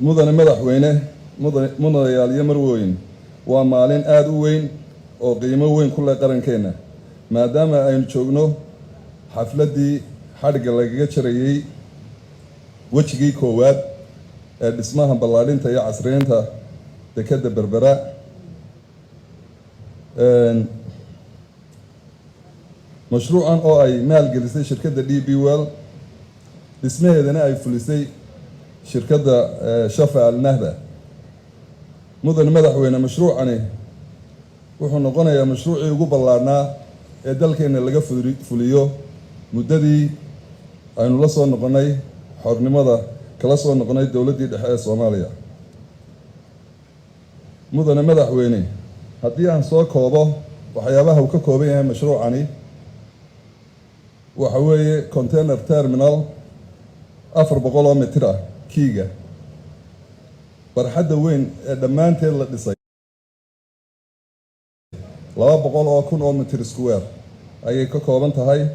Mudane madaxweyne, mudanayaal iyo marwooyin, waa maalin aada u weyn oo qiimo weyn ku leh qarankeenna, maadaama aynu joogno xafladdii xadhigga lagaga jarayey wejigii koowaad ee dhismaha ballaadhinta iyo casriyeynta dekedda Berbera. Mashruucan oo ay maalgelisay shirkadda DP World, dhismaheedana ay fulisay shirkadda Shafa Al Nahda. Mudane madaxweyne, mashruucani wuxuu noqonayaa mashruucii ugu ballaadhnaa ee dalkeenna laga fuliyo muddadii aynu la soo noqonnay xornimada, kala soo noqonnay dowladdii dhexe ee Soomaaliya. Mudane madaxweyne, haddii aan soo koobo waxyaabaha uu ka kooban yahay mashruucani, waxa weeye container terminal 400 oo mitir ah kiiga, barxadda weyn ee dhammaanteed la dhisay 200,000 oo mitir square ayay ka kooban tahay.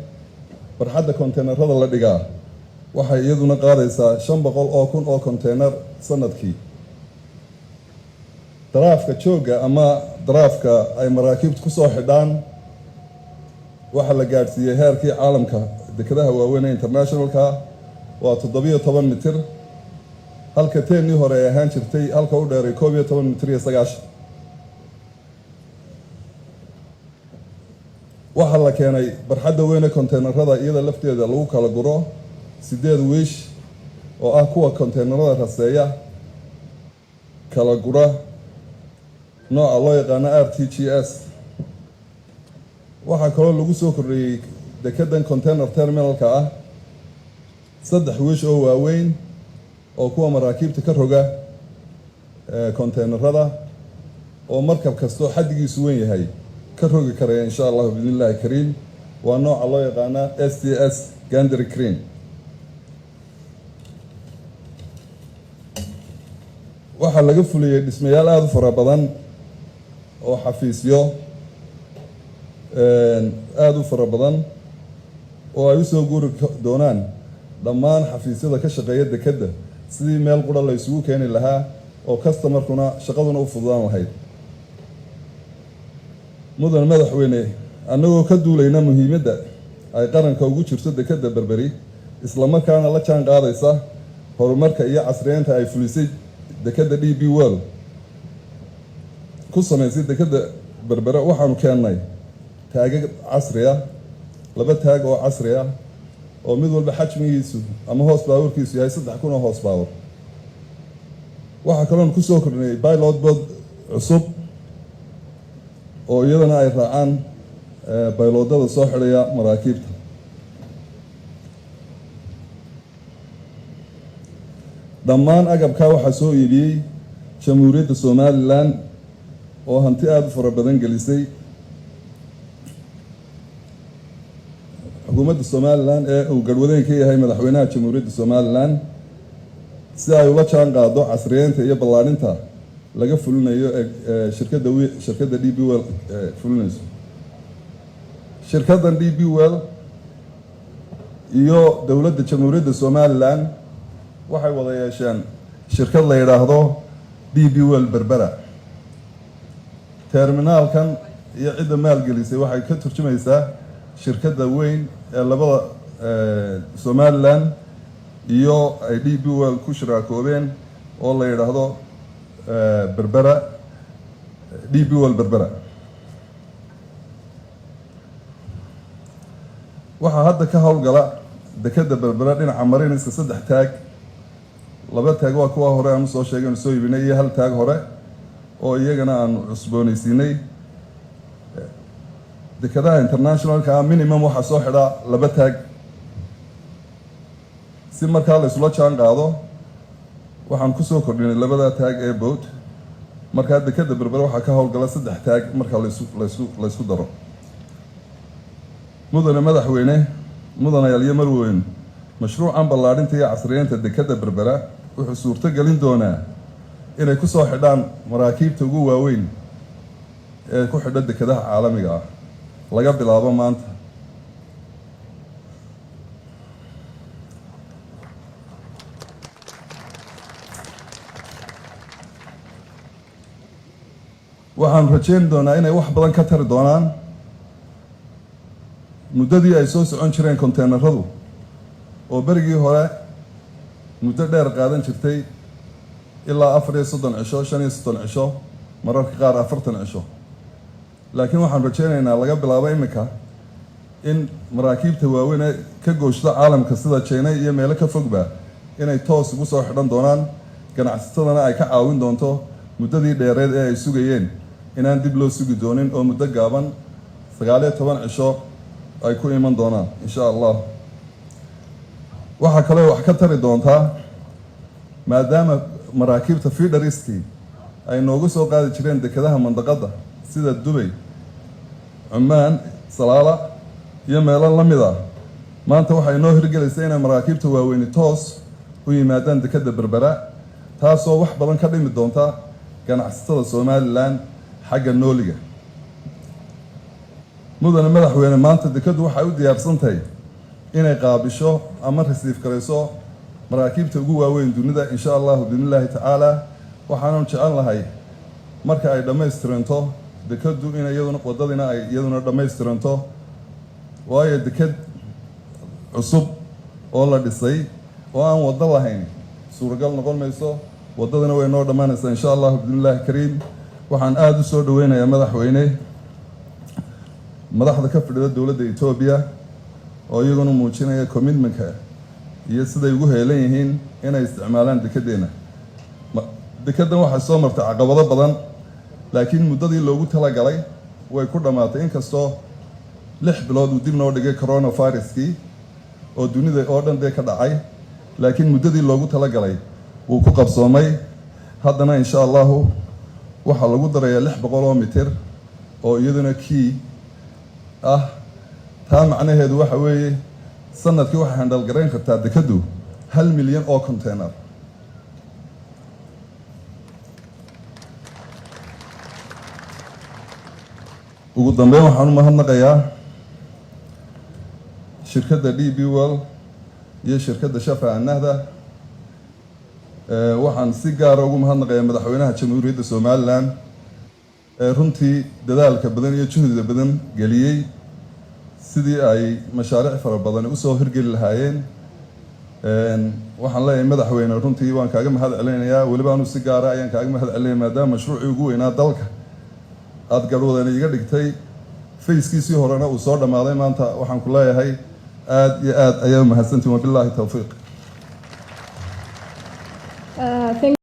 Barxadda konteynerada la dhigaa waxay iyaduna qaadaysaa 500,000 oo konteyner sanadkii. Daraafka joogga ama daraafka ay maraakiibtu ku soo xidhaan waxaa la gaadhsiiyey heerkii caalamka dekedaha waaweyn ee internationalka, waa 17 mitir, halka teennii hore ay ahaan jirtay halka u dheeray 11 mitir iyo 90. Waxaa la keenay barxadda weyne konteynerada iyada lafteeda lagu kala guro sideed wiish oo ah kuwa konteynerada raseeya, kala gura, nooca loo yaqaano RTGS. Waxaa kaloo lagu soo kordhiyey dekedan container terminalka ah saddex wiish oo waaweyn oo kuwa maraakiibta ka roga konteynerada, oo markab kastoo xaddigiisu weyn yahay ka rogi karaya, insha Allahu biidni Illahi kariim. Waa nooca loo yaqaana STS gantry crane. Waxaa laga fuliyey dhismayaal aada u fara badan oo xafiisyo aada u fara badan oo ay usoo guuri doonaan dhammaan xafiisyada ka shaqeeya dekedda, sidii meel qura la isugu keeni lahaa oo customerkuna shaqaduna u fududaan lahayd. Mudan madaxweyne, annagoo ka duulayna muhiimadda ay qaranka ugu jirto dekedda Berberi, islamarkaana la jaan qaadaysa horumarka iyo casriyeynta ay fulisay dekedda DP World ku samaysay dekedda Berbere, waxaanu keennay taagag casri ah, laba taag oo casri ah oo mid walba xajmigiisu ama horse powerkiisu yahay 3000 oo horse power. Waxaa kaloon kusoo kordhinay pilot boat cusub oo iyadana ay raacaan baylodada soo xidhaya maraakiibta. Dhammaan agabkaa waxaa soo iibiyey Jamhuuriyadda Somaliland oo hanti aada u fara badan gelisay. Xukuumadda Somaliland ee uu garhwadeyn ka yahay madaxweynaha Jamhuuriyadda Somaliland, si ay ula jaan qaado casriyeynta iyo ballaadhinta laga fulinayo ee shirkadda DP World fulinayso. Shirkaddan DP World iyo dowladda Jamhuuriyadda Somaliland waxay wada yeesheen shirkad la yidhaahdo DP World Berbera. Terminaalkan iyo cidda maalgelisay waxay ka turjumaysaa shirkadda weyn ee labada Somaliland iyo ay DP World ku shiraakoobeen oo la yidhaahdo Berbera, DP World Berbera. Waxaa hadda ka howlgala dekedda Berbera dhinaca marinaysa saddex taag. Laba taag waa kuwa hore aanu soo sheegay anu soo iibinay, iyo hal taag hore oo iyagana aanu cusboonaysiinay. Dekedaha internationalka ah minimum waxaa soo xidhaa laba taag. Si markaa la isula jaan qaado, waxaan kusoo kordhinay labada taag ee boat. Markaa dekedda Berbera waxaa ka howlgala saddex taag marka laysku daro. Mudane madaxweyne, mudanayaal iyo marweyn, mashruucan ballaadhinta iyo casriyeynta dekedda Berbera wuxuu suurto gelin doonaa inay ku soo xidhaan maraakiibta ugu waaweyn ee ku xidha dekedaha caalamiga ah laga bilaabo maanta. Waxaanu rajeyn doonaa inay wax badan ka tari doonaan muddadii ay soo socon jireen konteenaradu, oo berigii hore muddo dheer qaadan jirtay, ilaa 34 cisho, 35 cisho, mararka qaar 40 cisho. Laakiin waxaan rajeynaynaa laga bilaabo iminka in maraakiibta waaweyn ee ka gooshda caalamka, sida China iyo meelo ka fogba, inay toos ugu soo xidhan doonaan, ganacsatadana ay ka caawin doonto muddadii dheereed ee ay sugayeen inaan dib loo sugi doonin, oo muddo gaaban, 19 cisho, ay ku iman doonaan, insha Allah. Waxaa kaloo wax ka tari doontaa, maadaama maraakiibta feederiskii ay noogu soo qaadi jireen dekedaha mandaqadda sida Dubay, Cumaan, Salaala iyo meelo la mid ah, maanta waxay inoo hirgelaysa inay maraakiibta waaweyni toos u yimaadaan dekedda Berbera, taasoo wax badan ka dhimi doonta ganacsatada Somaliland xagga nooliga. Mudane madaxweyne, maanta dekeddu waxay u diyaarsan tahay inay qaabisho ama receive garayso maraakiibta ugu waaweyn dunida, insha Allahu biidnillaahi tacaala. Waxaanu jecel lahay marka ay dhammaystiranto dekeddu in iyaduna waddadina ay iyaduna dhammaystiranto, waayo deked cusub oo la dhisay oo aan waddo lahayn suuragal noqon mayso. Waddadana way noo dhammaanaysaa, insha Allahu biidnillahi kariim. Waxaan aada u soo dhaweynayaa, madaxweyne, madaxda ka fadhida dowladda Etoobiya oo iyaguna muujinaya commitmentka iyo siday ugu heelan yihiin inay isticmaalaan dekeddeena. Dekeddan waxay soo martay caqabado badan, laakiin muddadii loogu talagalay way ku dhammaatay, inkastoo 6 bilood uu dib noo dhigay coronaviruskii oo dunida oo dhan dee ka dhacay, laakiin muddadii loogu talagalay wuu ku qabsoomay. Haddana, insha Allahu, waxaa lagu darayaa 600 oo mitir oo iyaduna quay ah. Taa macnaheedu waxa weeye sanadkii waxay handle garayn kartaa dekeddu 1 milyan oo container. Ugu dambeyn, waxaan u mahadnaqayaa shirkadda DP World iyo shirkadda Shafa Annahda. Waxaan si gaara ugu mahadnaqayaa madaxweynaha Jamhuuriyadda Somaliland ee runtii dadaalka badan iyo juhdiga badan geliyey sidii ay mashaariic fara badan usoo hirgeli lahaayeen. Waxaan leeyahay, madaxweyne, runtii waan kaaga mahad celinayaa. Weliba anu si gaara ayaan kaaga mahad celinaya, maadaama mashruucii ugu weynaa dalka aada garhwadan iga dhigtay, phasekiisii horena uu soo dhammaaday maanta. Waxaan ku leeyahay aada iyo aad ayaa umahadsantiin. Wabilaahi towfiiq. Thank